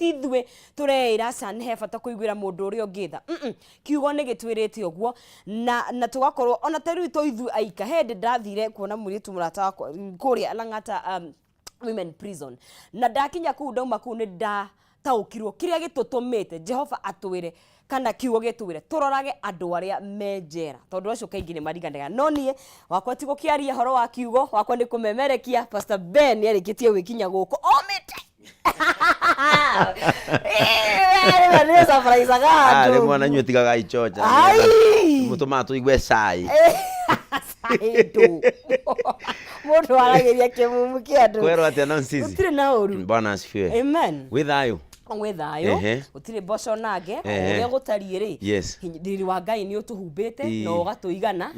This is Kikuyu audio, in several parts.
Ti ithuĩ tũreĩra aca nĩ he bata kũiguĩra mũndũ ũrĩa ũngĩ tha. Kiugo nĩ gĩtwĩrĩte ũguo na tũgakorwo ona ta rĩu to ithuĩ aika. He hĩndĩ ndathire kuona mũirĩtu mũrata wakwa kũrĩa Lang'ata Women Prison, na ndakinya kũu, ndauma kũu nĩ ndataũkirwo kĩrĩa gĩtũtũmĩte Jehova atwĩre kana kiugo gĩtwĩre tũrorage andũ arĩa me njera, tondũ acio kaingĩ nĩ mariganaga. No niĩ wakwa ti gũkĩaria horo wa kiugo, wakwa nĩ kũmemerekia. Pastor Ben nĩ arĩkĩtie gwĩkinya gũkũ omĩte nĩ surprise-aga andũ. Rĩmwe na inyuĩ tigagai chocha. Ai! Mũtũmaga tũigue cai. Ndũ mũndũ aragĩria kĩmumu kĩa andũ. Kwerwo atĩa na Nsizi? Gũtirĩ na ũru. Bwana asifiwe. Amen. Wĩ thayũ? Gwĩ thayũ. Gũtirĩ mboco nange. Ũrĩa gũtariĩ rĩ, riri wa Ngai nĩ ũtũhumbĩte na ũgatũigana,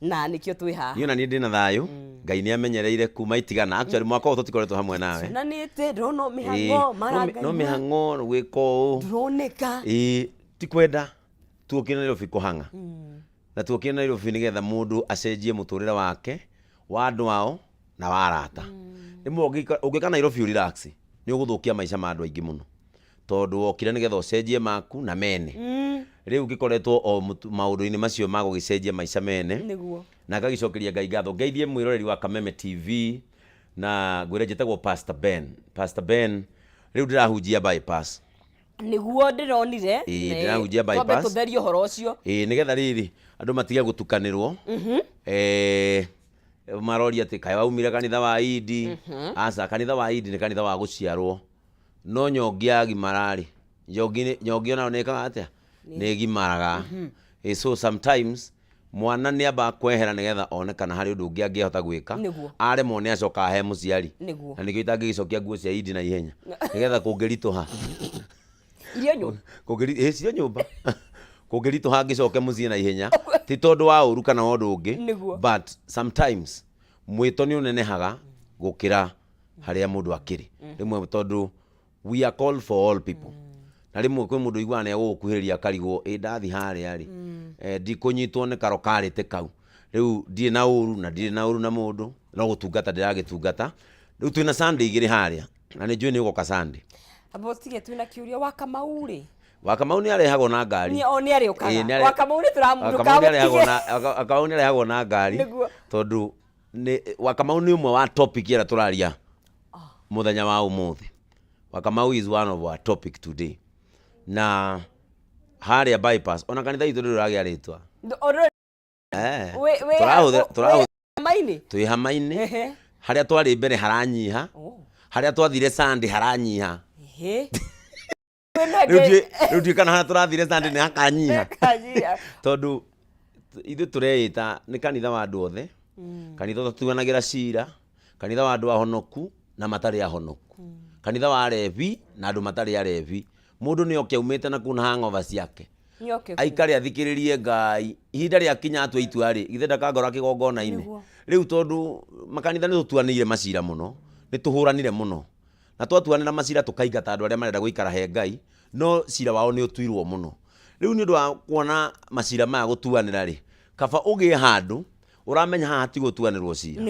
na nĩkĩo twĩ haha. Niĩ ona niĩ ndĩna thayũ. Ngai nĩ amenyereire kuma itigana. Actually, mwaka ũyũ tũtikoretwo hamwe nawe. Cionanĩte ndĩrona mĩhang'o mara No mĩhang'o gwĩka ũũ. Ndũroneka. Ĩĩ, ti kwenda tuokire Nairobi kũhang'a. Na tuokire Nairobi nĩgetha mũndũ acenjie mũtũrĩre wake, wa andũ ao na wa arata. Rĩmwe ũngĩka Nairobi ũ relax, nĩ ũgũthũkia maica ma andũ aingĩ mũno. Tondũ wokire nĩgetha ũcenjie maku na mene. Rĩu ngĩkoretwo o maũndũ-inĩ macio ma gũgĩcenjia maica mene. Na ngagĩcokeria Ngai ngatho. Ngeithie mwĩroreri wa Kameme TV na ngwĩre njĩtagwo Pastor Ben. Pastor Ben, rĩu ndĩrahunjia bypass. Nĩguo ndĩronire. Ĩĩ, ndĩrahunjia Twambe bypass. Tũtherie ũhoro ũcio. Ĩĩ, nĩgetha rĩrĩ andũ matige gũtukanĩrwo. Maroria atĩ kaĩ waumire kanitha wa Idi. Aca, kanitha wa Idi nĩ kanitha wa gũciarwo. No nyongi yagimara rĩ, nyongi onayo nĩ ĩkaga atĩa? Nĩ ĩgimaraga. Ĩĩ, so sometimes mwana nĩ ambaga kwehera nĩgetha one kana harĩ ũndũ ũngĩ angĩhota gwĩka. Aremwo nĩ acokaga he mũciari. Na nĩkĩo itangĩgĩcokia nguo cia Idi na ihenya. Nĩgetha kũngĩritũha. Irio nyũmba. Ĩĩ, cirio nyũmba. Kũngĩritũha ngĩcoke mũciĩ na ihenya. Ti tondũ wa ũru kana wa ũndũ ũngĩ. But sometimes mwĩto nĩ ũnenehaga gũkĩra harĩa mũndũ akĩrĩ. Rĩmwe tondũ we are called for all people. Na rĩmwe kwĩ mũndũ ũiguaga nĩ egũgũkuhĩrĩria akarigwo, ĩ ndathi harĩa rĩ, ndikũnyitwo nĩ karo karĩte kau. Rĩu ndirĩ na ũru na ndirĩ na ũru na mũndũ, no gũtungata ndĩragĩtungata. Rĩu twĩna Sunday igĩrĩ harĩa, na nĩ njũĩ nĩ ũgoka Sunday. Amba ũtige twĩna kĩũria wa Kamau rĩ. Wa Kamau nĩ arehagwo na ngari. Nĩ o nĩ arĩũkaga. Ĩĩ, Wa Kamau nĩ Wa Kamau nĩ arehagwo na Wa Kamau nĩ arehagwo na ngari. Tondũ nĩ wa Kamau nĩ ũmwe wa topic ĩrĩa tũraria mũthenya wa ũmũthĩ. Wa Kamau is one of our topic today. Na harĩa bypass, ona kanitha itũ ndũrĩ ũragĩa rĩtwa. Tũrahũthĩra Hama-inĩ? Twĩ hama-inĩ. Harĩa twarĩ mbere haranyiha. Harĩa twathire Sunday haranyiha. Rĩu ndiũĩ kana harĩa tũrathire Sunday nĩ hakanyiha. Hakanyiha. Tondũ ithuĩ tũreĩta nĩ kanitha wa andũ othe, kanitha ũtatuanagĩra cira, kanitha wa andũ ahonoku na matarĩ ahonoku, kanitha wa arebi na andũ matarĩ arebi. Mũndũ nĩ oke aumĩte na kũu na hangover ciake. Nĩoke kũ? Aikare athikĩrĩrie Ngai. Ihinda rĩakinya atue itua rĩ, githĩ ndakangora kĩgongona-inĩ? Rĩu tondũ makanitha nĩ tũtuanĩire macira mũno, nĩ tũhũranire mũno. Na twatuanĩra macira tũkaingata andũ arĩa marenda gũikara he Ngai, no cira wao nĩ ũtuirwo mũno. Rĩu nĩ ũndũ wa kuona macira maya gũtuanĩra rĩ, kaba ũgĩe handũ ũramenya haha ti gũtuanĩrwo cira.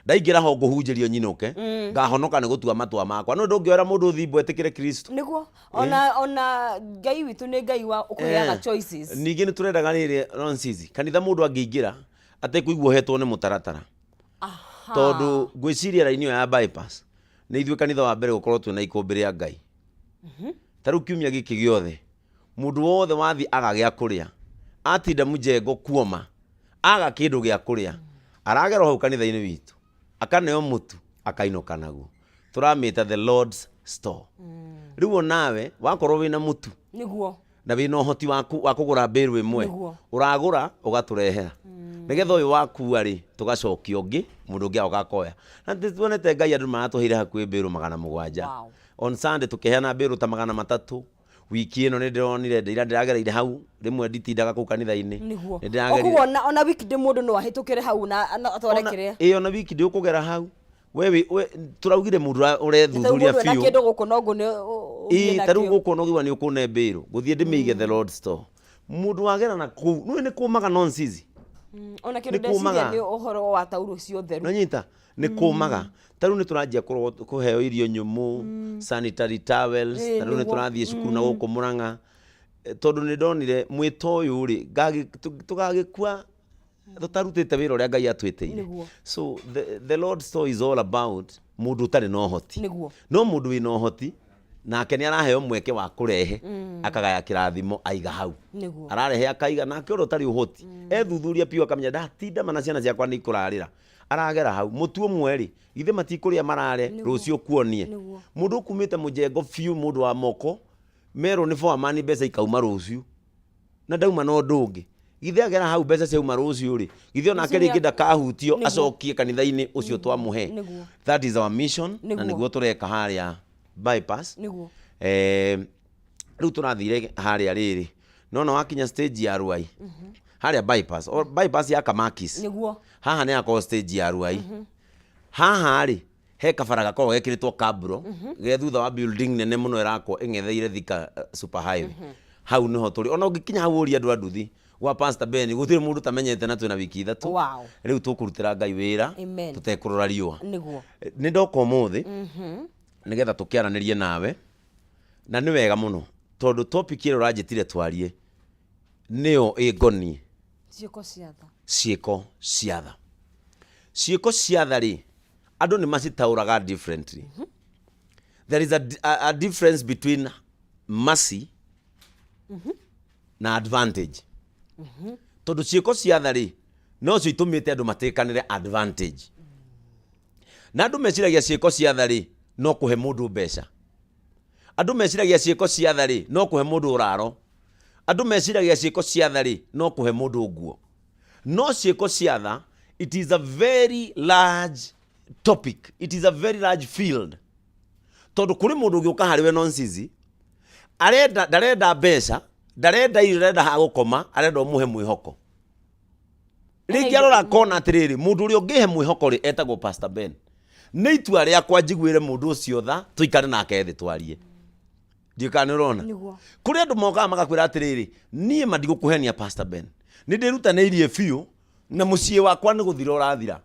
Ndaingĩra ho ngũhunjĩrio nyinũke, ngahonoka nĩ gũtua matua makwa. No ndũngĩoera mũndũ thimbo etĩkĩre Kristo. Nĩguo. Ona Ngai witũ nĩ Ngai wa ũkũheaga choices. Ningĩ nĩ tũrendaga rĩrĩ nonsense, kanitha mũndũ angĩingĩra atekũigua ohetwo nĩ mũtaratara. Tondũ ngwĩciria raini ĩyo ya bypass nĩ ithuĩ kanitha wa mbere gũkorwo twĩna ikũmbĩ rĩa Ngai. Ta rĩu kiumia gĩkĩ gĩothe mũndũ wothe wathiĩ aga gĩa kũrĩa, atinda mjengo kuoma, aga kĩndũ gĩa kũrĩa, aragerwo hau kanitha-inĩ witũ, akaneo mũtu, akainũka naguo. Tũramĩta the Lord's store. Rĩu onawe wakorwo wĩna mũtu na wĩna ũhoti waku wa kũgũra mbĩrũ ĩmwe, ũragũra ũgatũrehera nĩgetha ũyũ wakua rĩ tũgacokia ũngĩ, mũndũ ũngĩ agoka akoya. Na nĩ tuonete Ngai andũ maratũheire hakuhĩ mbĩrũ 700. On Sunday tũkĩheana mbĩrũ ta 300. Wiki ĩno nĩ ndĩronire ira ndĩragereire hau, rĩmwe nditindaga kũu kanitha-inĩ. Nĩ ndĩragerire. Koguo ona weekday mũndũ no ahĩtũkĩre hau na atware kĩrĩa. Ĩĩ, ona weekday ũkũgera hau. We wĩ, we, tũraugire mũndũ ũrethuthuria Tarĩu mũndũ ena biũ. kĩndũ gũkũ no ngũ nĩ ũthiĩ Ĩĩ, ta rĩu nakĩo. gũkũ ona ũngĩuga nĩ ũkũne mbĩrũ, ngũthiĩ ndĩmĩige the Lord's store. Mũndũ wagera na kũu, nĩũĩ nĩ kũmaga nonsense. Ona kĩndũ Nĩ ndeciria kũmaga. nĩ ũhoro wa taurũ cia ũtheru. Nanyita nĩ kũmaga. Ta rĩu nĩ tũranjia kũheo irio nyũmũ, sanitary towels. Ta rĩu nĩ tũrathiĩ cukuru na gũkũ Mũrang'a. Tondũ nĩ ndonire mwĩto ũyũ rĩ, tũgagĩkua tũtarutĩte wĩra ũrĩa Ngai atwĩtĩire. So the Lord's store is all about mũndũ ũtarĩ na ũhoti. No mũndũ wĩna ũhoti nake nĩ araheo mweke wa kũrehe, akagaya kĩrathimo aiga hau. Ararehe akaiga, nake ũrĩa ũtarĩ ũhoti ethuthuria biũ akamenya ndatinda mana ciana ciakwa nĩ ikũrarĩra, aragera hau. Mũtu ũmwe rĩ, githĩ matikũrĩa marare rũciũ kuonie. Mũndũ ũkumĩte mũjengo biũ, mũndũ wa moko, merwo nĩ foreman mbeca ikauma rũciũ, na ndauma na ũndũ ũngĩ. Githĩ agera hau mbeca ciauma rũciũ rĩ, githĩ onake rĩngĩ ndakahutio acokie kanitha-inĩ ũcio twamũhe. That is our mission, na nĩguo tũreka harĩa bypass. Rĩu tũrathire harĩa rĩrĩ, nona wakinya stage ya Ruai harĩa bypass, o bypass ya Kamakis. Haha nĩ hakoragwo stage ya Ruai. Haha rĩ, he kabara gakoragwo gekĩrĩtwo kabro ge thutha wa building nene mũno ĩrakwo ĩng'etheire Thika super highway. Hau nĩho tũrĩ. Ona ũngĩkinya hau ũrie andũ a nduthi gwa Pastor Ben, gũtirĩ mũndũ ũtamenyete na twĩna wiki 3. Rĩu tũkũrutĩra Ngai wĩra tũtekũrora riũa. Nĩ ndoka ũmũthĩ nĩgetha tũkĩaranĩrie nawe, na nĩ wega mũno tondũ topic ĩrĩa ũranjĩtire twarie nĩyo ĩngoniĩ. Ciĩko cia tha. Ciĩko cia tha. Ciĩko cia tha rĩ, andũ nĩ macitaũraga differently. There is a difference between mercy na advantage. Tondũ ciĩko cia tha rĩ, nocio itũmĩte andũ matĩkanĩre advantage. Na andũ meciragia ciĩko cia tha rĩ, no kũhe mũndũ mbeca. Andũ meciragia ciĩko cia tha rĩ, no kũhe mũndũ ũraro. Andũ meciragia ciĩko cia tha rĩ, no kũhe mũndũ nguo. No ciĩko cia tha, it is a very large topic. It is a very large field. Tondũ kũrĩ mũndũ ũngĩũka harĩ we nonsense, arenda, ndarenda mbeca, ndarenda irio, ndarenda ha gũkoma, arenda ũmũhe mwĩhoko. Rĩngĩ arora akona atĩrĩrĩ, mũndũ ũrĩa ũngĩhe mwĩhoko rĩ, etagwo Pastor Ben. Nĩ itua rĩakwa njiguĩre mũndũ ũcio tha, tũikare nake thĩ twarie. Ndiũĩ kana nĩ ũrona. Kũrĩ andũ mokaga magakwĩra atĩrĩrĩ, niĩ ma ndigũkũhenia Pastor Ben. Nĩ ndĩrutanĩirie biũ, na mũciĩ wakwa nĩ gũthira ũrathira.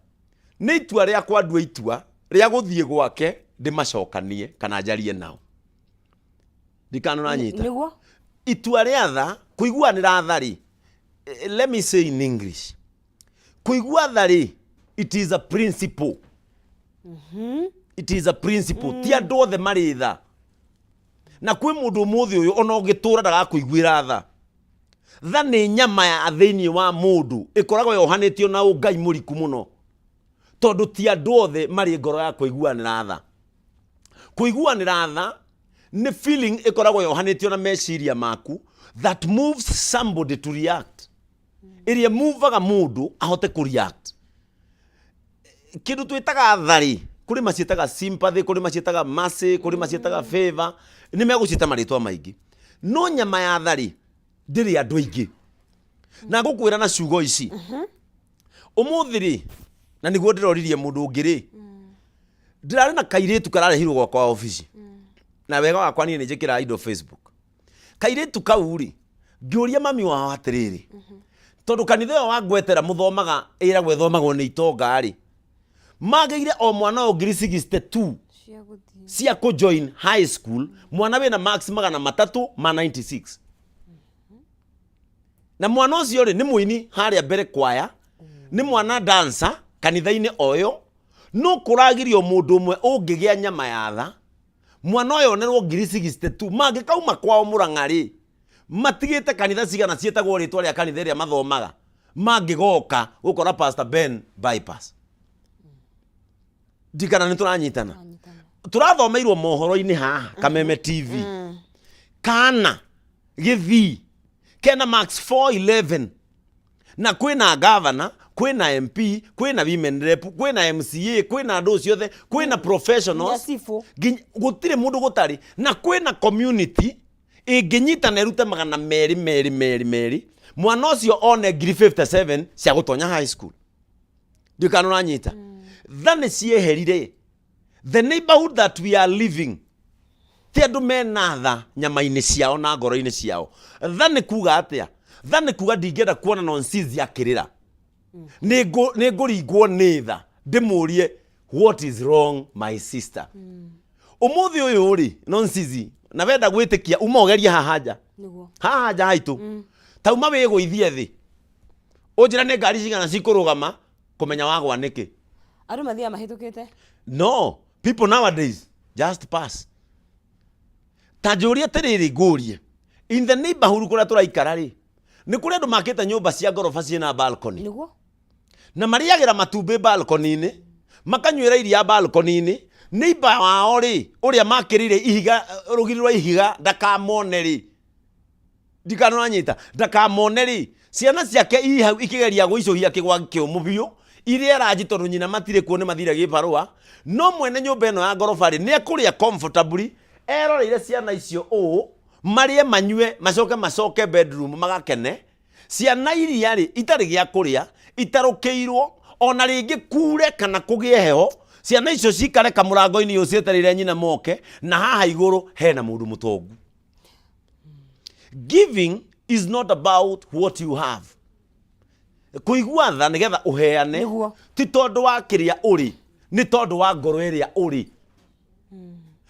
Nĩ itua rĩakwa ndue itua rĩa gũthiĩ gwake ndĩmacokanie kana njarie nao. Ndikana ũranyita. Itua rĩa tha, kũiguanĩra tha rĩ, let me say in English. Kũigua tha rĩ, it is a principle. It is a principle. Ti andũ othe marĩ tha. Na kwĩ mũndũ ũmũthĩ ũyũ ona ũngĩtũra ndagakũiguĩra tha. Tha nĩ nyama ya thĩinĩ wa mũndũ ĩkoragwo yohanĩtio na ũngai mũriku mũno. Tondũ ti andũ othe marĩ ngoro ya kũiguanĩra tha. Kũiguanĩra tha nĩ feeling ĩkoragwo yohanĩtio na meciria maku that moves somebody to react. Ĩrĩa ĩmuvaga mũndũ ahote kũ react. Kĩndũ twĩtaga tha rĩ, kũrĩ maciĩtaga sympathy, kũrĩ maciĩtaga mercy, kũrĩ maciĩtaga favor, nĩ megũciĩta marĩtwa maingĩ. No nyama ya tha rĩ, ndĩrĩ andũ aingĩ. Na ngũkwĩra na ciugo ici. Ũmũthĩ rĩ, na nĩguo ndĩroririe mũndũ ũngĩ rĩ, ndĩrarĩ na kairĩtu kararehirwo gwakwa obici. Na wega wakwa niĩ nĩ njĩkĩraga indo Facebook. Kairĩtu kau rĩ, ngĩũria mami wao atĩrĩrĩ, tondũ kanitha ũyũ wa ngwetera mũthomaga ĩragwo ĩthomagwo nĩ itonga rĩ, magĩire o mwana o ngiri 62 cia kũ join high school, mwana wĩna marks 396. Na mwana ũcio rĩ, nĩ mũini harĩa mbere kwaya, nĩ mwana dancer kanitha-inĩ o ĩyo, no kũragirio mũndũ ũmwe ũngĩgĩa nyama ya tha, mwana ũyũ onerwo ngiri 62, mangĩkauma kwao Mũrang'a rĩ, matigĩte kanitha cigana ciĩtagwo rĩtwa rĩa kanitha ĩrĩa mathomaga, mangĩgoka gũkora Pastor Ben bypass. Ndikana nĩ tũranyitana. Tũrathomeirwo mohoro-inĩ haha Kameme TV. Kana gĩthii kena max 411 na kwĩna governor, kwĩna MP, kwĩna women rep, kwĩna MCA, kwĩna andũ ciothe, kwĩna professionals. Nginya cibũ. Nginya, gũtirĩ mũndũ gũtarĩ. Na kwĩna community ĩngĩnyitana ĩrute magana merĩ merĩ merĩ merĩ, mwana ũcio one ngiri 57 cia gũtonya high school. Ndiũĩ kana ũranyita. Tha nĩ cieherire. The neighborhood that we are living, ti andũ mena tha nyama-inĩ ciao na ngoro-inĩ ciao. Tha nĩ kuga atĩa? Tha nĩ kuga ndingĩenda kuona nonsense akĩrĩra. Nĩ ngũringwo nĩ tha ndĩmũrie, "What is wrong, my sister?" Ũmũthĩ ũyũ rĩ, Nonsizi, na wenda gwĩtĩkia uma ũgerie haha nja. Haha nja haitũ tauma wĩgũithie thĩ, ũnjĩra nĩ ngari cigana cikũrũgama kũmenya wagwa nĩkĩ. Andũ mathiaga mahĩtũkĩte. No people nowadays just pass. Ta njũrie atĩrĩrĩ, ngũrie, in the neighborhood kũrĩa tũraikara rĩ, nĩ kũrĩ andũ makĩte nyũmba cia ngoroba ciĩna balcony. Na marĩagĩra matumbĩ balcony-inĩ, makanyuĩra iria balcony-inĩ. Neighbor wao rĩ, ũrĩa makĩrĩire ihiga, rũgiri rwa ihiga ndakamone rĩ, ndikananyita ndakamone rĩ, ciana ciake i hau ikĩgeria gũicũhia kĩgwa kĩũmũ biũ irĩe ranji tondũ nyina matirĩ kuo, nĩ mathire gĩbarũa. No mwene nyũmba ĩno ya ngoroba rĩ, nĩ ekũrĩa comfortably eroreire ciana icio ũũ, marĩe, manyue, macoke macoke bedroom magakene. Ciana iria rĩ itarĩ gĩa kũrĩa, itarũkĩirwo, ona rĩngĩ kure kana kũgĩe heho, ciana icio cikare kamũrango-inĩ ũũ cietereire nyina moke, na haha igũrũ hena mũndũ mũtongu. Giving is not about what you have. Kũigua tha nĩgetha ũheane ti tondũ wa kĩrĩa ũrĩ, nĩ tondũ wa ngoro ĩrĩa ũrĩ,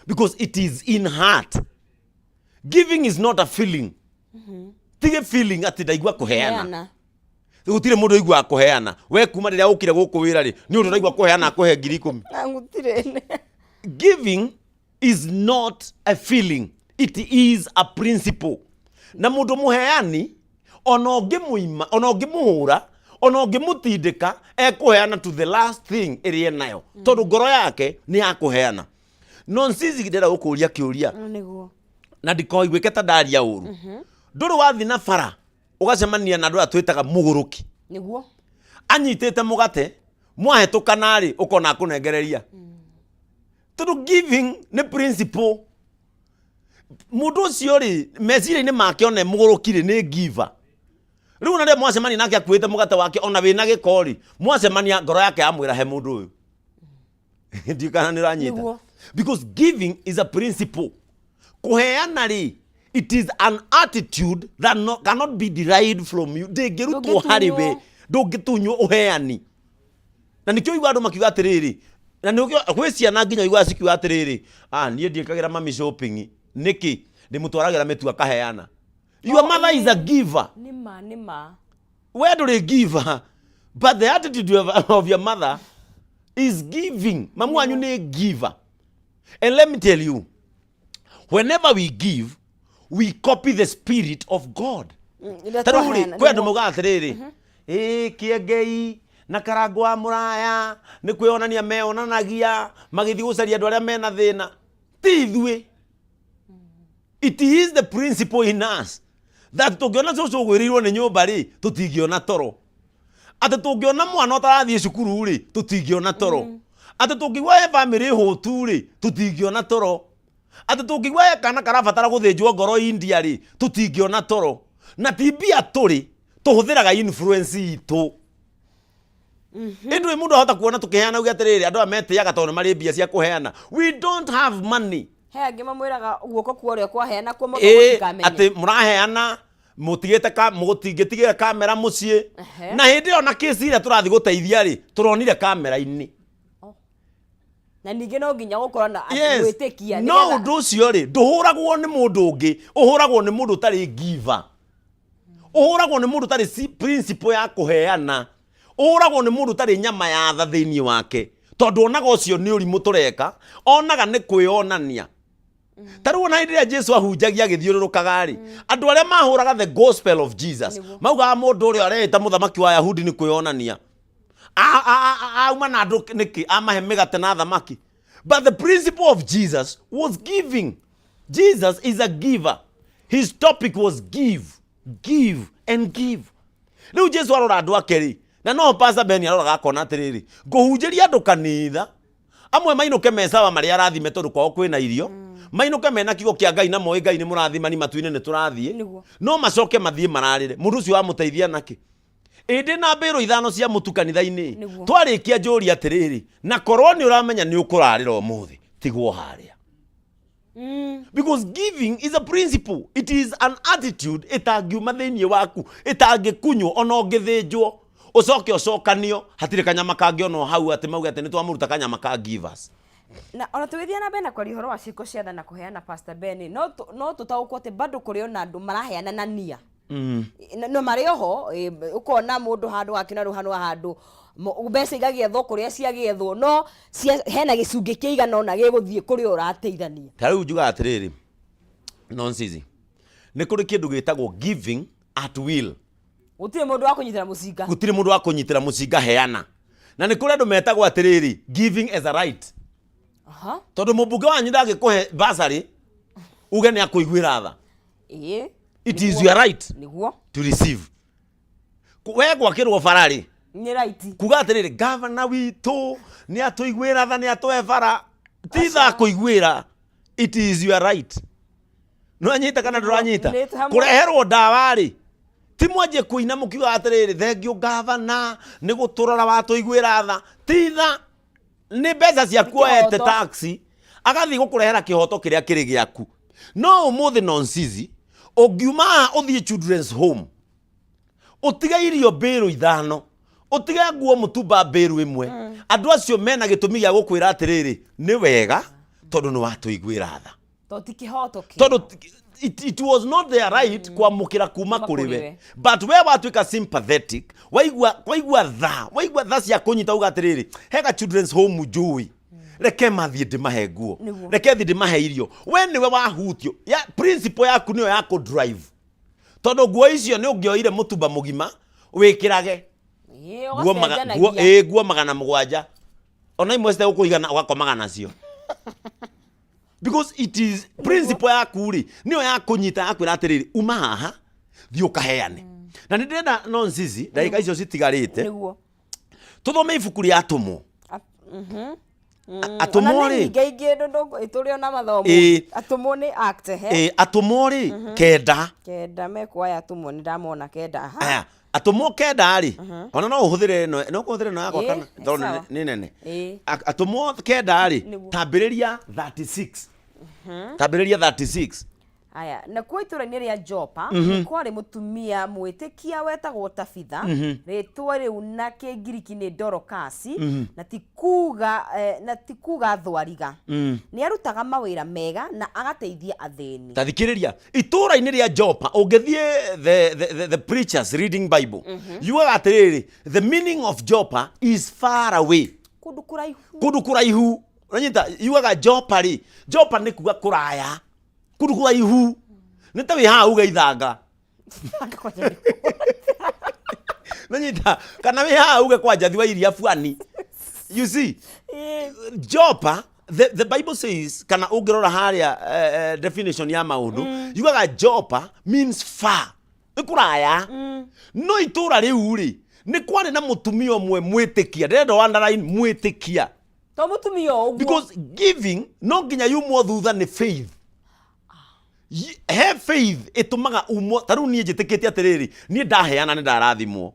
because it is in heart. Giving is not a feeling. Tige feeling atĩ ndaigua kũheana. Heana. Gũtirĩ mũndũ ũiguaga kũheana. We kuma rĩrĩa ũkire gũkũ wĩra rĩ, nĩ ũndũ ũraigua kũheana akũhe 10,000? Na gũtirĩ. Giving is not a feeling, it is a principle. Na mũndũ mũheani, ona ũngĩmũima, ona ũngĩmũhũra, ona ũngĩmũtindĩka, ekũheana to the last thing ĩrĩa enayo, tondũ ngoro yake nĩ ya kũheana. No nsizi ndĩrenda gũkũria kĩũria. Na ndikoiguĩke ta ndaria ũru. Ndũrĩ wathiĩ na bara ũgacemania na andũ aya twĩtaga mũgũrũki? Anyitĩte mũgate, mwahĩtũkana rĩ, ũkona akũnengereria, tondũ giving nĩ principle. Mũndũ ũcio rĩ, meciria-inĩ make one mũgũrũki rĩ, nĩ giver. Rĩu ona rĩrĩa mwacemania nake akuĩte mũgate wake, ona wĩna gĩko rĩ, mwacemania ngoro yake yamwĩra he mũndũ ũyũ. Ndiũ kana nĩ ũranyita. Because giving is a principle. Kũheana rĩ, it is an attitude that no, cannot be derived from you. Ndĩngĩrutwo harĩ we. Ndũngĩtunywo ũheani. Na nĩkĩo ũiguaga andũ makiuga atĩrĩrĩ, na nĩkĩo gwĩ ciana nginya ũiguaga cikiuga atĩrĩrĩ, "Ah, niĩ ndiĩkagĩra mami shopping nĩkĩ? Ndĩmũtwaragĩra mĩtu akaheana." Your mother is a giver. Nĩ ma, nĩ ma. We ndũrĩ giver, but the attitude of your mother is giving. Mamu wanyu nĩ giver. And let me tell you, whenever we give, we copy the spirit of God. Rĩrĩa Ta rĩu rĩ, twaheana, kwĩ andũ maugaga atĩrĩrĩ, ĩĩ kĩengei na karango wa mũraya nĩ kwĩonania meonanagia magĩthiĩ gũcaria andũ arĩa mena thĩna. Ti ithuĩ. It is the principle in us that tũngĩona cũcũ ũgwĩrĩirwo nĩ nyũmba rĩ, tũtingĩona toro. Atĩ tũngĩona mwana ũtarathiĩ cukuru rĩ, tũtingĩona toro. Atĩ tũngĩigua he bamĩrĩ hũtu rĩ, tũtingĩona toro. Atĩ tũngĩigua he kana karabatara gũthĩnjwo ngoro India rĩ, tũtingĩona toro. Na ti mbia tũrĩ, tũhũthĩraga influence itũ. Ĩndĩ mũndũ ahota kuona tũkĩheana uge atĩrĩrĩ, andũ aya metĩaga tondũ nĩ marĩ mbia cia kũheana. We don't have money. He angĩ mamwĩraga guoko kwa ũrĩa kwaheana kuo moko gũtikamenye. Atĩ mũraheana mũtigĩte ka mũtingĩtigĩra kamera mũciĩ. Na hĩndĩ ĩyo na kĩci ĩrĩa tũrathiĩ gũteithia rĩ, tũronire kamera-inĩ. Na ningĩ no nginya gũkorwo na gwĩtĩkia No ũndũ ũcio rĩ, ndũhũragwo nĩ mũndũ ũngĩ, ũhũragwo nĩ mũndũ ũtarĩ giver, ũhũragwo nĩ mũndũ ũtarĩ principle ya kũheana, ũhũragwo nĩ mũndũ ũtarĩ nyama ya tha thĩinĩ wake, tondũ onaga ũcio nĩ ũrimũ tũreka, onaga nĩ kwĩonania. Ta rĩu ona hĩndĩ ĩrĩa Jesu ahunjagia agĩthiũrũrũkaga rĩ, andũ arĩa mahũraga the gospel of Jesus maugaga mũndũ ũrĩa areĩta mũthamaki wa Ayahudi nĩ kwĩonania. Auma na andũ nĩkĩ amahe mĩgate na thamaki? But the principle of Jesus was giving. Jesus is a giver. His topic was give, give and give. Rĩu Jesu arora andũ ake rĩ, na no Pastor Ben aroraga akona atĩrĩrĩ, ngũhunjĩria andũ kanitha amwe mainũke me sawa marĩ arathime tondũ kwao kwĩna irio, mainũke mena kiugo kĩa Ngai na moĩ Ngai nĩ mũrathimani, matu-inĩ nĩ tũrathiĩ. No macoke mathiĩ mararĩre mũndũ ũcio wamũteithia nakĩ? Ĩndĩ na mbĩrũ ithano cia mũtu kanitha-inĩ. Twarĩkia njũria atĩrĩrĩ, na korwo nĩ ũramenya nĩ ũkũrarĩra ũmũthĩ, tigwo harĩa. Because giving is a principle, it is an attitude ĩtangiuma thĩinĩ waku, ĩtangĩkunywo ona ũngĩthĩnjwo. Ũcoke ũcokanio, hatirĩ kanyama kangĩonwo hau atĩ mauge atĩ nĩ twamũruta kanyama ka givers. Na ona tũgĩthiĩ na mbere na kwaria ũhoro wa ciĩko cia tha na kũheana, Pastor Ben, no tũtaũkwo atĩ bado kũrĩ ona andũ maraheana na nia. No marĩ oho, ũkona mũndũ handũ akĩona rĩu handũ handũ mbeca igagĩethwo kũrĩa ciagĩethwo, no hena gĩcunjĩ kĩigana ũna gĩgũthiĩ kũrĩa ũrateithania. Ta rĩu njugaga atĩrĩrĩ, Nonsizi, nĩ kũrĩ kĩndũ gĩtagwo giving at will. Gũtirĩ mũndũ wa kũnyitĩra mũcinga. Gũtirĩ mũndũ wa kũnyitĩra mũcinga, heana. Na nĩ kũrĩ andũ metagwo atĩrĩrĩ, giving as a right. Tondũ mũmbunge wanyu ndangĩkũhe basarĩ uge nĩ akũiguĩra tha. It is your right to receive. We gwakĩrwo bara rĩ, Nĩ right. Kuga atĩrĩrĩ, gavana witũ nĩ atũiguĩra tha, nĩ atũhe bara, ti tha kũiguĩra, it is your right. Nĩwanyita kana ndũranyita? Nĩ hamwe. Kũreherwo ndawa rĩ, ti mwanjie kũina mũkiuga atĩrĩrĩ, thengiũ gavana nĩ gũtũrora watũiguĩra tha. Ti tha, nĩ mbeca ciaku. Nĩ Oete kĩhoto. Taxi agathiĩ gũkũrehera kĩhoto kĩrĩa kĩrĩ gĩaku. No ũmũthĩ, Nonsizi, ũngiuma haha ũthiĩ children's home, ũtige irio mbĩrũ 5, ũtige nguo mũtumba mbĩrũ 1, andũ acio mena gĩtũmi gĩa gũkwĩra atĩrĩrĩ, nĩ wega tondũ nĩ watũiguĩra tha. To ti kĩhoto kĩao. Tondũ it was not their right kwamũkĩra kuma kuma kũrĩ kũrĩ we. We. But we watuĩka sympathetic, waigua tha cia kũnyita, uga atĩrĩrĩ, hega children's home njũĩ, reke mathiĩ ndĩmahe nguo. Reke thiĩ ndĩmahe irio. We nĩwe wahutio ya principle yaku nĩyo ya kũ drive, tondũ nguo icio nĩ ũngĩoire mũtumba mũgima wĩkĩrage nguo ũgacenjanagia. Ĩ, nguo 700, ona imwe citegũkũigana, ũgakomaga nacio, because it is principle yaku rĩ, nĩyo ya kũnyita, ya kwĩra atĩrĩrĩ, uma haha, thiĩ ũkaheane. Na nĩ ndĩrenda, Nonsizi, ndagĩka icio citigarĩte, tũthome ibuku rĩa Atũmwo. Atũmwo Ona nĩ rĩ, nyingĩ ingĩ tũrĩ ona mathomo. Atũmwo nĩ Act he. Ĩ, Atũmwo rĩ, 9. 9 mekuoya atũmwo, nĩ ndamona 9 aha. Aya, Atũmwo 9 rĩ, ona no ũhũthĩre ĩno, no ũhũthĩre ĩno yakwa, kana nĩ tondũ sawa. nĩ nene. Atũmwo 9 rĩ, tambĩrĩria 36, tambĩrĩria 36. Aya, nakuo itũra-inĩ rĩa Jopa nĩ kwarĩ mũtumia mwĩtĩkia wetagwo Tabitha, rĩtwa rĩu na Kĩngiriki nĩ Dorokasi, na ti kuga thwariga. Nĩ arutaga mawĩra mega na agateithia athĩni. Ta thikĩrĩria, itũũra-inĩ rĩa Jopa, ũngĩthiĩ the Preachers Reading Bible, yugaga atĩrĩrĩ, the meaning of Jopa is far away. Kũndũ kũraihu. Kũndũ kũraihu. Ũranyita? Yugaga Jopa rĩ, Jopa nĩ kuga kũraya, kũndũ kũraihu. Nĩ ta wĩ haha uge ithanga. Nanyita? Kana wĩ haha uge kwa Njathi wa Iria Buani. You see, Jopa, the Bible says, kana ũngĩrora harĩa definition ya maũndũ, yugaga Jopa means far, nĩ kũraya. No itũra rĩu rĩ, nĩ kwarĩ na mũtumia ũmwe mwĩtĩkia. Ndĩrenda underline mwĩtĩkia. To mũtumia o ũguo. Because giving no nginya yumwo thutha nĩ faith. He faith ĩtũmaga umwo. Ta rĩu niĩ njĩtĩkĩtie atĩrĩrĩ, niĩ ndaheana nĩ ndarathimwo,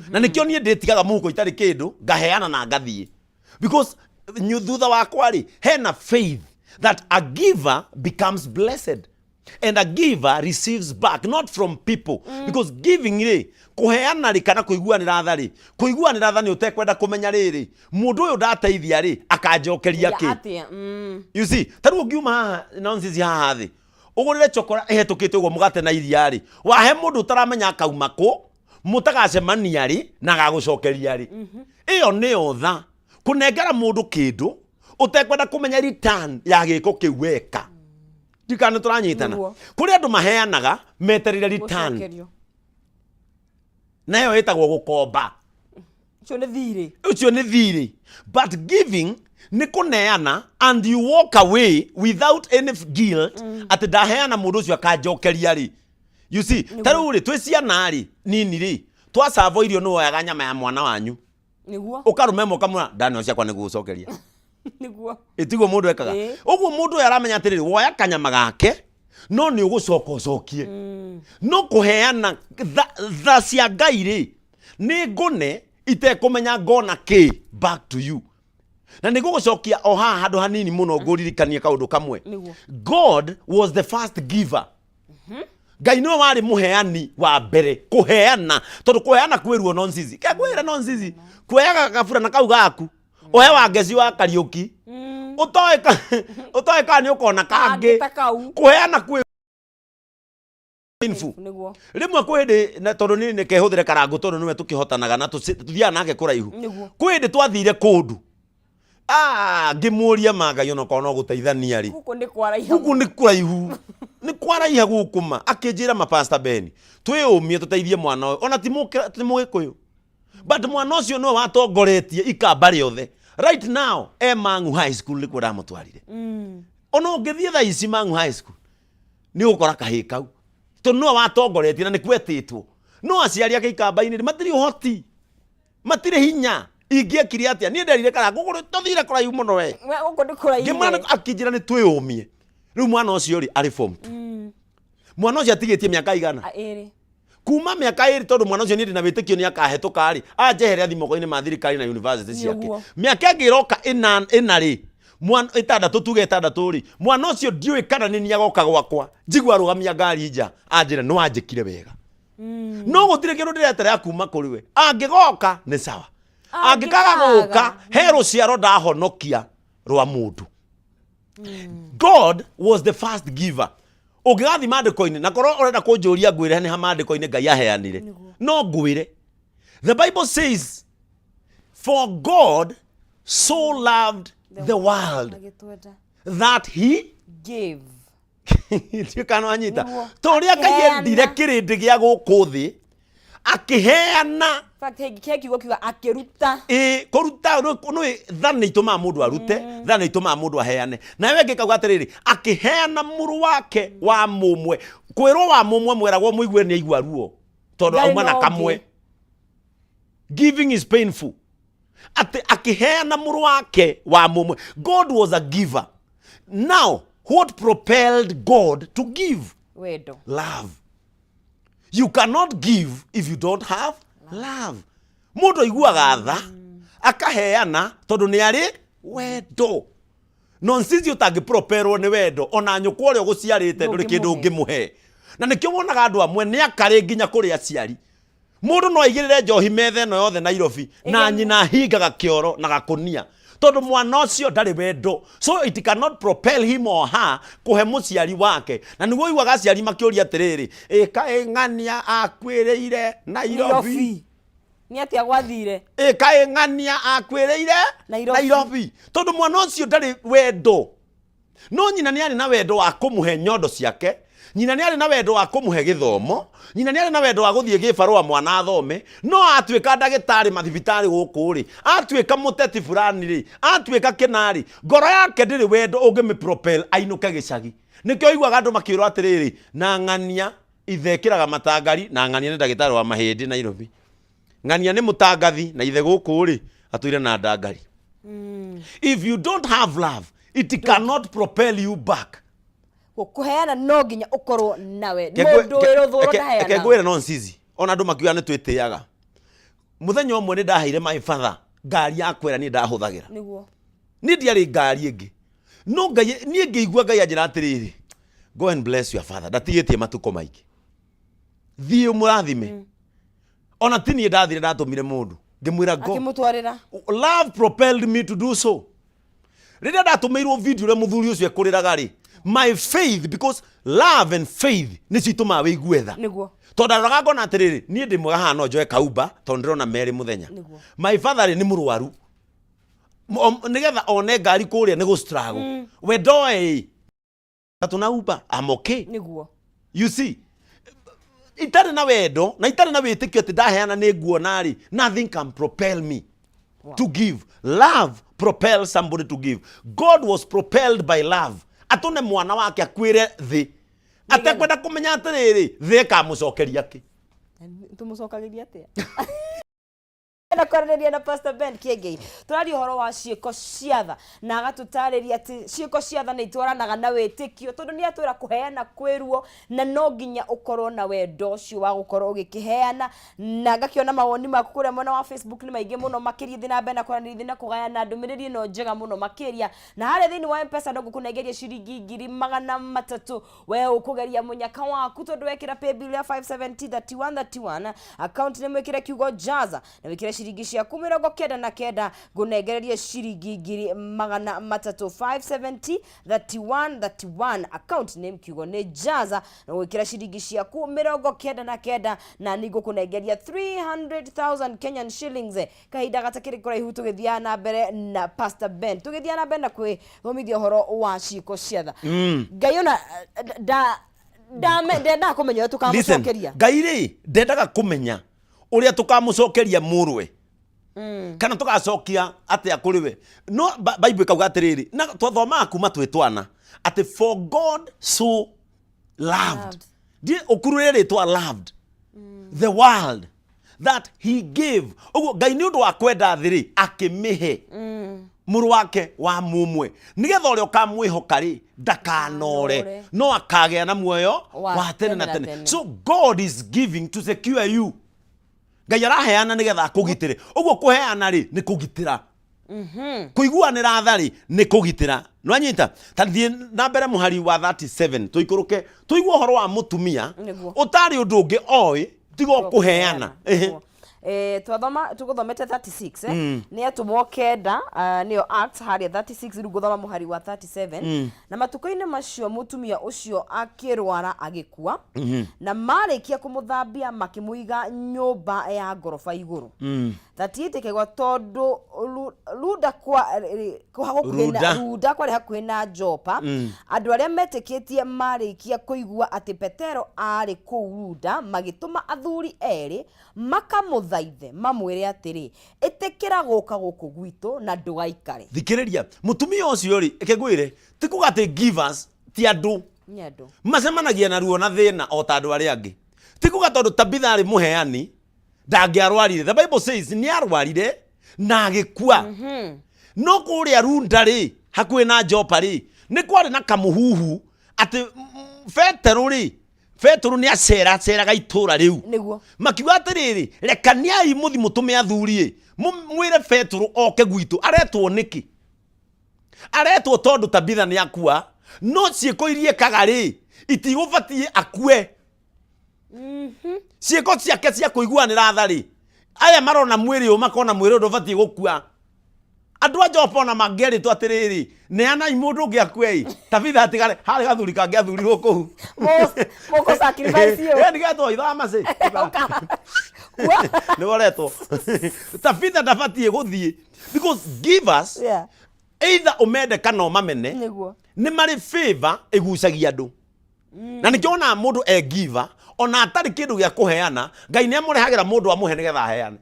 na nĩkĩo niĩ ndĩtigaga mũhuko itarĩ kĩndũ, ngaheana na ngathiĩ, because thutha wakwa rĩ, hena faith that a giver becomes blessed and a giver receives back, not from people, because giving rĩ, kũheana rĩ, kana kũiguanĩra tha rĩ, kũiguanĩra tha nĩ ũtekwenda kũmenya rĩrĩ, mũndũ ũyũ ndateithia rĩ, akanjokeria kĩ? Atĩa? You see, ta rĩu ũngiuma haha, Nonsense, haha thĩ, ũgũrĩre chokora ĩhetũkĩte ũguo, mũgate na iria rĩ, wahe mũndũ ũtaramenya akauma kũ, mũtagacemania rĩ, na agagũcokeria rĩ, ĩyo nĩyo tha, kũnengera mũndũ kĩndũ ũtekwenda kũmenya return ya gĩko kĩu weka. Ndikana nĩ tũranyitana? Kũrĩ andũ maheanaga metereire return. Gũcokerio. Nayo ĩtagwo gũkomba. Ũcio nĩ thirĩ. Ũcio nĩ thirĩ. But giving nĩ kũneana and you walk away without any guilt, atĩ ndaheana, mũndũ ũcio akanjokeria rĩ. You see, ta rĩu rĩ, twĩ ciana rĩ, nini rĩ, twacavo irio, nĩ woyaga nyama ya mwana wanyu, ũkarũma ĩmwe, ũkamwĩra, "Ndanio ciakwa nĩ gũgũcokeria." Ĩtiguo mũndũ ekaga? Ũguo mũndũ ũyũ aramenya atĩrĩrĩ, woya kanyama gake, no nĩ ũgũcoka ũcokie. No kũheana tha, tha cia Ngai rĩ, nĩ ngũne itekũmenya ngona kĩ back to you. Na nĩ ngũgũcokia o haha handũ hanini mũno, ngũririkanie kaũndũ kamwe. God was the first giver. Ngai nĩwe warĩ mũheani wa mbere kũheana, tondũ kũheana kwĩ ruo nonsizi. Ke ngwĩre nonsizi, kuoyaga gaburana kau gaku ohe wa ngeci wa Kariũki, ũtoĩ kana nĩ ũkona kangĩ. Kangĩ ta kau. Kũheana kwĩ painful. Nĩguo. Rĩmwe kwĩ hĩndĩ na tondũ niĩ nĩke hũthĩre Karangũ, tondũ nĩwe tũkĩhotanaga na tũthiaga nake kũraihu. Kwĩ hĩndĩ twathire kũndũ. Ah, ngĩmũria ma Ngai, onokorwo no gũteithania rĩ, Gũkũ nĩ kwaraiha. Gũkũ nĩ kũraihu, nĩ kwaraiha gũkũ ma. Akĩnjĩra ma, Pastor Ben, twĩyũmie tũteithie mwana ũyũ, ona ti Mũgĩkũyũ, but mwana ũcio nĩwe watongoretie ikamba rĩothe. Right now e Mang'u High School, nĩkuo ndamũtwarire. Ona ũngĩthiĩ thaa ici Mang'u High School, nĩ ũgũkora kahĩĩ kau, tondũ nĩwe watongoretie na nĩ kwetĩtwo. No aciari ake ikamba-inĩ rĩ, matirĩ ũhoti, matirĩ hinya. Ingĩekire atĩa? Niĩ nderire Karangũ, gũkũ tũthire kũraihu mũno we. We, gũkũ nĩ kũraihu. Ngĩmwĩra akĩnjĩra nĩ twĩyũmie. Rĩu mwana ũcio rĩ, arĩ form 2. Mwana ũcio atigĩtie mĩaka igana? A, 2. Kuma mĩaka 2, tondũ mwana ũcio niĩ ndĩ na wĩtĩkio nĩ akahĩtũka rĩ, anjehere athi moko-inĩ ma thirikari na university ciake. Mĩaka ĩngĩ ĩroka ĩna, ĩna rĩ, mwana 6, tuge 6 rĩ, mwana ũcio ndiũĩ kana nĩ niĩ agoka gwakwa njigua arũgamia ngari nja anjĩre nĩ wanjĩkire wega. No gũtirĩ kĩndũ ndĩreterera kuma kũrĩ we. Angĩgoka nĩ sawa, angĩkaga gũka, he rũciaro ndahonokia rwa mũndũ. God was the first giver. Ũngĩgathiĩ maandĩko-inĩ, na korwo ũrenda kũnjũria ngwĩre nĩ ha maandĩko-inĩ Ngai aheanire, no ngwĩre. The Bible says, "For God so loved the world Agĩtwenda. that he gave." Ndiũĩ kana wanyita. Nĩguo. Ta ũrĩa Ngai Akĩheana. endire kĩrĩndĩ gĩa gũkũ thĩ, akĩheana. In fact, he kiugo kiuga akĩruta. Ĩ, kũruta nĩ tha nĩ itũmaga mũndũ arute, tha nĩ itũmaga mũndũ aheane. Nawe ĩngĩ kauga atĩrĩrĩ, akĩheana mũrũ wake wa mũmwe. Kwĩrwo wa mũmwe, mweragwo mũigue nĩ aigua ruo, tondũ Ndarĩ auma na na ũngĩ. kamwe. Giving is painful. Atĩ akĩheana mũrũ wake wa mũmwe. God was a giver. Now what propelled God to give? Wendo. Love. You cannot give if you don't have love. Mũndũ aiguaga tha akaheana tondũ nĩ arĩ wendo. Nonsense, ũtangĩpropelwo nĩ wendo, ona nyũkwa ũrĩa ũgũciarĩte ndũrĩ kĩndũ Ndũngĩmũhe. ũngĩmũhe. Na nĩkĩo wonaga andũ amwe nĩ akarĩ nginya kũrĩ aciari. Mũndũ no aigĩrĩre njohi metha ĩno yothe Nairobi, na nyina ahingaga kĩoro na gakũnia, tondũ mwana ũcio ndarĩ wendo. So it cannot propel him or her kũhe mũciari wake. Na nĩguo ũiguaga aciari makĩũria atĩrĩrĩ, ĩ kaĩ ng'ania akuĩrĩire Nairobi? Nairobi. Nĩ atĩa gwathire? Ĩ kaĩ ng'ania akuĩrĩire Nairobi? Nairobi, tondũ mwana ũcio ndarĩ wendo. No nyina nĩ arĩ na wendo wa kũmũhe nyondo ciake, nyina nĩ arĩ na wendo wa kũmũhe gĩthomo, nyina nĩ arĩ na wendo wa gũthiĩ gĩbarũa mwana athome. No atuĩka ndagĩtarĩ mathibitarĩ gũkũ rĩ, atuĩka mũteti fulani rĩ, atuĩka kĩna rĩ, ngoro yake ndĩrĩ wendo ũngĩmĩ propel ainũke gĩcagi. Nĩkĩo ũiguaga andũ makĩrwo atĩrĩrĩ, na ng'ania ithe ekĩraga matangari, na ng'ania nĩ ndagĩtarĩ wa mahĩndĩ Nairobi, ng'ania nĩ mũtangathi, na ithe gũkũ rĩ atũire na ndangari. If you don't have love, it cannot propel you back. Kũheana no nginya ũkorwo nawe mũndũ wĩ rũthũro. Reke Ndaheana. ngwĩre, no nsizi ona andũ makiuga nĩ twĩtĩaga. Mũthenya ũmwe nĩ ndaheire my father ngari ya kwera niĩ ndahũthagĩra. Niĩ ndiarĩ ngari ĩngĩ, no Ngai, niĩ ngĩigua Ngai anjĩra atĩrĩrĩ, "Go and bless your father, ndatigĩtie matukũ maingĩ, thiĩ ũmũrathime." Ona ti niĩ ndathire, ndatũmire mũndũ, ngĩmwĩra go. Akĩmũtwarĩra. Love propelled me to do so. Rĩrĩa ndatũmĩirwo video ũrĩa mũthuri ũcio ekũrĩraga rĩ, my faith, because love and faith nĩcio itũmaga wĩigue tha. Tondũ ndaroraga ngona atĩrĩrĩ, niĩ ndĩ mwega haha, no njoe kauba tondũ ndĩrona merĩ mũthenya. My father rĩ, nĩ mũrwaru. Nĩgetha one ngari kũrĩa nĩ gũ struggle. We ndoĩ tatu na Uber, I'm okay. You see, itarĩ na wendo na itarĩ na wĩtĩkio atĩ ndaheana nĩ nguona rĩ, nothing can propel me to give. Love propels somebody to give. God was propelled by love atũne mwana wake akuĩre thĩ, atekwenda kũmenya atĩrĩrĩ, thĩ ĩkamũcokeria kĩ. Tũmũcokagĩria atĩa? Na kwaranĩria na Pastor Ben Kiengei, tũraria ũhoro wa ciĩko cia tha, na agatũtarĩria atĩ ciĩko cia tha nĩ itwaranaga na wĩtĩkio, tondũ nĩ atwĩra kũheana kwĩruo, na no nginya ũkorwo na wendo ũcio wa gũkorwo ũgĩkĩheana. Na ngakĩona mawoni maku kũrĩa mwena wa Facebook nĩ maingĩ mũno makĩria. Thiĩ na mbere na kwaranĩria ithuĩ na kũgayana ndũmĩrĩri ĩno njega mũno makĩria. Na harĩa thĩinĩ wa M-Pesa no ngũkũnengeria ciringi 300,000. We ũkũgeria mũnyaka waku, tondũ wekĩra paybill ya 5703131, account nĩ mwĩkĩre kiugo jaza na wĩkĩre ciringi ciaku 99, ngũnengererie ciringi 300,000. 5703131, account name kiugo nĩ jaza na gwĩkĩra ciringi ciaku 99, na nĩ ngũkũnengeria 300,000 Kenyan shillings kahinda gatakĩrĩ kũraihu. Tũgĩthiaga na mbere na Pastor Ben, tũgĩthiaga na mbere na kwĩthomithia ũhoro wa ciĩko cia tha. Ngai ona ndendaga kũmenya ũrĩa Listen, tũkamũcokeria. Ngai rĩ, ndendaga kũmenya ũrĩa tũkamũcokeria mũrwe kana tũgacokia atĩa kũrĩ we, no Bible ĩkauga atĩrĩrĩ, na twathomaga kuma twĩ twana atĩ for God so loved, Loved. Ndiĩ ũkurũre rĩtwa loved the world that he gave. Ũguo Ngai nĩ ũndũ wa kwenda thĩ rĩ, akĩmĩhe mũrũ wake wa mũmwe, nĩgetha ũrĩa ũkamwĩhoka rĩ, ndakanore, Ndakanore. no akagĩa na muoyo wa wa tene na tene na tene. tene. So God is giving to secure you. Ngai araheana nĩgetha akũgitĩre. Ũguo kũheana rĩ, nĩ kũgitĩra. Kũiguanĩra tha rĩ, nĩ kũgitĩra. Nĩwanyita? Ta thiĩ na mbere mũhari wa 37, tũikũrũke tũigue ũhoro wa mũtumia ũtarĩ ũndũ ũngĩ oĩ tiga o kũheana. Ehe. Nĩguo. Twathoma tũgũthomete 36, nĩ atũmwo 9, nĩyo Acts harĩa 36. Rĩu ngũthoma mũhari wa 37. Na matukũ-inĩ macio mũtumia ũcio akĩrwara agĩkua, na marĩkia kũmũthambia makĩmũiga nyũmba ya ngoroba igũrũ. 38 ĩkaigua tondũ Luda hakuhĩ na Ruda. Ruda kwarĩ hakuhĩ na Jopa, andũ arĩa metĩkĩtie marĩkia kũigua atĩ Petero aarĩ kũu Luda, magĩtũma athuri erĩ makamũthaithe mamwĩre atĩrĩ, "Ĩtĩkĩra gũka gũkũ gwitũ na ndũgaikare." Thikĩrĩria, mũtumia ũcio rĩ, reke ngwĩre, ti kuga atĩ givers ti andũ Nĩ andũ macemanagia na ruo na thĩna o ta andũ arĩa angĩ. Ti kuga tondũ Tabitha arĩ mũheani ndangĩarwarire. The Bible says nĩ arwarire na agĩkua. No kũrĩa Runda rĩ, hakuhĩ na Jopa rĩ, nĩ kwarĩ na kamũhuhu atĩ Petero rĩ, Petero nĩ aceraceraga itũra rĩu. Makiuga atĩrĩrĩ, rekaniai mũthi mũtũme athuri ĩ, mwĩre Petero oke gwitũ. Aretwo nĩkĩ? Aretwo tondũ Tabitha nĩ akua, no ciĩko iria ekaga rĩ, itigũbatiĩ akue. Ciĩko ciake cia kũiguanĩra tha rĩ, aya marona mwĩrĩ ũyũ, makona mwĩrĩ ũyũ ndũbatiĩ gũkua. Andũ a Jopa ona mangĩerĩtwo atĩrĩrĩ, neanai mũndũ ũngĩ akue ĩ, Tabitha atigare, harĩ gathuri kangĩathurirwo kũu. Mũkũ sacrifice ũ. Nĩgetwo ithaa macĩ nĩ woretwo Tabitha ndabatiĩ gũthiĩ, because givers, either ũmende kana ũmamene, nĩ marĩ favor ĩgucagia andũ. Na nĩkĩo wonaga mũndũ e giver, ona atarĩ kĩndũ gĩa kũheana, Ngai nĩ amũrehagĩra mũndũ amũhe nĩgetha aheane.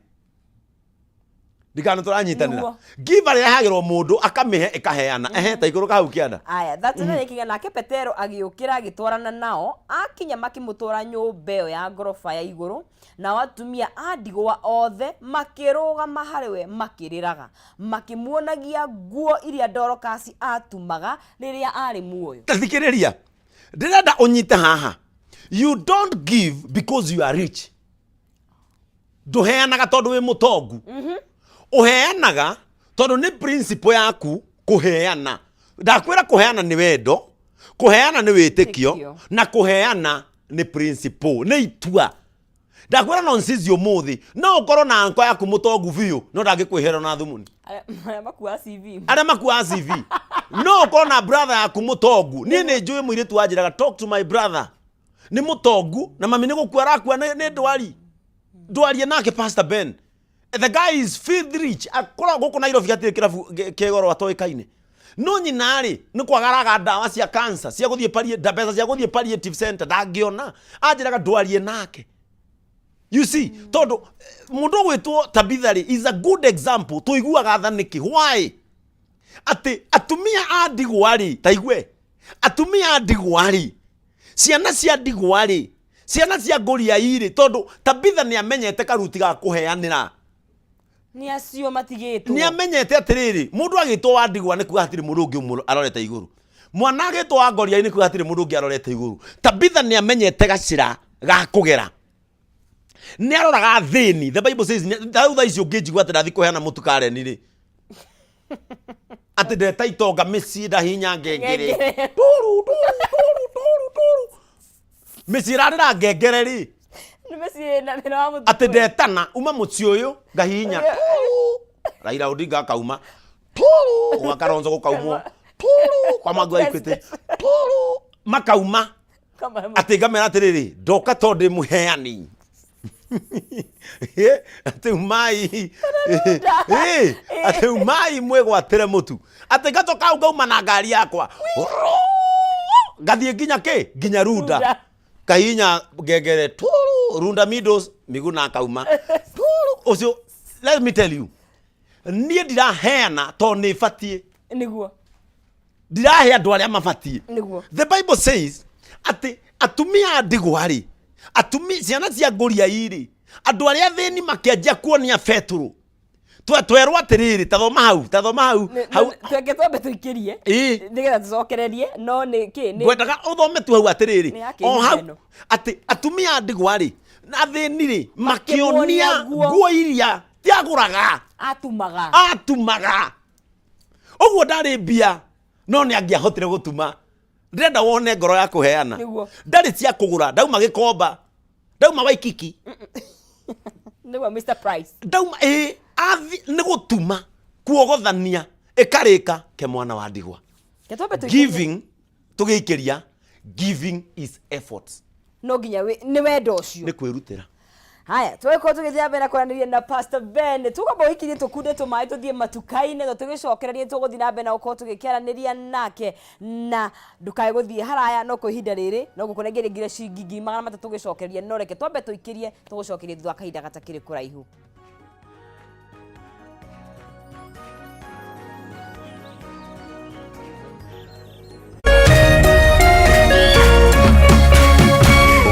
Ndikana tũranyitanĩra? Giver rĩrehagĩrwo mũndũ akamĩhe ĩkaheana. Ehe, ta ikũrũka hau kĩanda. Aya, 39 ĩkiuga, nake Petero agĩũkĩra agĩtwarana nao. Akinya makĩmũtwara nyũmba ĩyo ya ngoroba ya igũrũ, nao atumia a ndigwa othe makĩrũgama harĩ we makĩrĩraga, makĩmuonagia nguo iria Dorokasi aatumaga rĩrĩa aarĩ muoyo. Ta thikĩrĩria, ndĩrenda ũnyite haha. You don't give because you are rich. Ndũheanaga tondũ wĩ mũtongu. Ũheanaga tondũ nĩ principle yaku kũheana. Ndakwĩra kũheana nĩ wendo, kũheana nĩ wĩtĩkio, Wĩtĩkio. na kũheana nĩ principle, nĩ itua. Ndakwĩra nonsense, ũmũthĩ no ũkorwo na anko yaku mũtongu biũ, no ndangĩkwĩhera na thumuni. Arĩa makuaga CV. Arĩa makuaga CV. No ũkorwo na brother yaku mũtongu. Niĩ nĩ njũĩ mũirĩtu wanjĩraga, "Talk to my brother, nĩ mũtongu, na mami nĩ gũkua arakua nĩ ndwari, ndwarie nake." Pastor Ben, the guy is filthy rich, akoragwo gũkũ Nairobi, hatirĩ kĩrabu kĩ goro atoĩkaine, no nyina rĩ, nĩ kwagaraga ndawa cia cancer cia gũthiĩ mbeca cia gũthiĩ palliative center ndangĩona. Anjĩraga ndwarie nake. You see, tondũ mũndũ ũgwĩtwo Tabitha rĩ is a good example. Tũiguaga tha nĩkĩ? Why? Atĩ atumia a ndigwa rĩ, ta igue, atumia a ndigwa rĩ, ciana cia ndigwa rĩ, ciana cia ngũriai rĩ, tondũ Tabitha nĩ amenyete karuti ga kũheanĩra. Nĩ acio matigĩtwo. Nĩ amenyete atĩrĩrĩ, mũndũ agĩtwo wa ndigwa nĩ kuga hatirĩ mũndũ ũngĩ arorete igũrũ. Mwana agĩtwo wa ngoriai nĩ kuga hatirĩ mũndũ ũngĩ arorete igũrũ. Tabitha nĩ amenyete gacĩra ga kũgera. Nĩ aroraga athĩni. The Bible says, rĩu thaa ici ũngĩnjigua atĩ ndathiĩ kũheana mũtu Karen rĩ, atĩ ndeta itonga mĩciĩ ndahinya ngengere. Ngengere. Turu, turu, turu, turu, turu. Mĩciĩ ĩrarĩra ngengere rĩ, Nĩ mĩciĩ na thĩna wa mũtu. Atĩ ndetana uma mũciĩ ũyũ ngahihinya turu, Raila Odinga akauma turu, gwa Kalonzo gũkaumwo turu, kwa Mwangi wa Equity turu, makauma. Atĩ ngamera atĩrĩrĩ, ndoka tondũ ndĩ mũheani. Atĩ umai. Atĩ umai mwĩgwatĩre mũtu. Atĩ ngacoka hau ngauma na ngari yakwa ngathiĩ nginya kĩ, nginya Runda. Runda. Kahinya ngengere turu, Runda Meadows, Miguna akauma turu. Ũcio, let me tell you, niĩ ndiraheana tondũ nĩ batiĩ. Nĩguo. Ndirahe andũ arĩa mabatiĩ. Nĩguo. The Bible says atĩ atumia a ndigwa rĩ, atumia ciana cia ngũriai rĩ, andũ arĩa athĩni makĩanjia kuonia Betũrũ. Twerwo atĩrĩrĩ, tathoma hau, tathoma hau, hau. Tweke twambe tũikĩrie. Ĩĩ. Nĩgetha tũcokererie, no nĩ kĩ nĩ Ngwendaga ũthome tu hau atĩrĩrĩ, Nĩ ya o hau kĩhithano. atĩ atumia a ndigwa rĩ na athĩni rĩ Makĩmuonia makĩonia nguo. nguo iria tiagũraga, Atumaga. Atumaga. Ũguo ndarĩ mbia, no nĩ angĩahotire gũtuma. Ndĩrenda wone ngoro ya kũheana. Nĩguo. Ndarĩ cia kũgũra, ndauma Gĩkomba, ndauma Waikiki. Nĩguo Mr Price. Ndauma ĩ athi nĩ gũtuma kuogothania ĩkarĩka ke mwana wa ndigwa. Reke twambe tũikĩrie. Giving tũgĩikĩria, giving is effort. No nginya nĩ wendo ũcio. Nĩ kwĩrutĩra. Haya, tũgĩkorwo tũgĩthiĩ na mbere na kwaranĩria na Pastor Ben. Tũkwamba gũikirie tũkunde tũmaĩ tũthiĩ matuka-inĩ, na tũgĩcokererie tũgũthiĩ na mbere na gũkorwo tũgĩkĩaranĩria nake, na ndũkae gũthiĩ haraya, no kwa ihinda rĩrĩ no gũkũnengeria nginya ciringi 300,000 gĩcokererie, no reke twambe tũikĩrie tũgũcokerie thutha wa kahinda gatakĩrĩ kũraihu.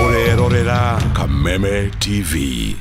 Ũrerorera Kameme TV.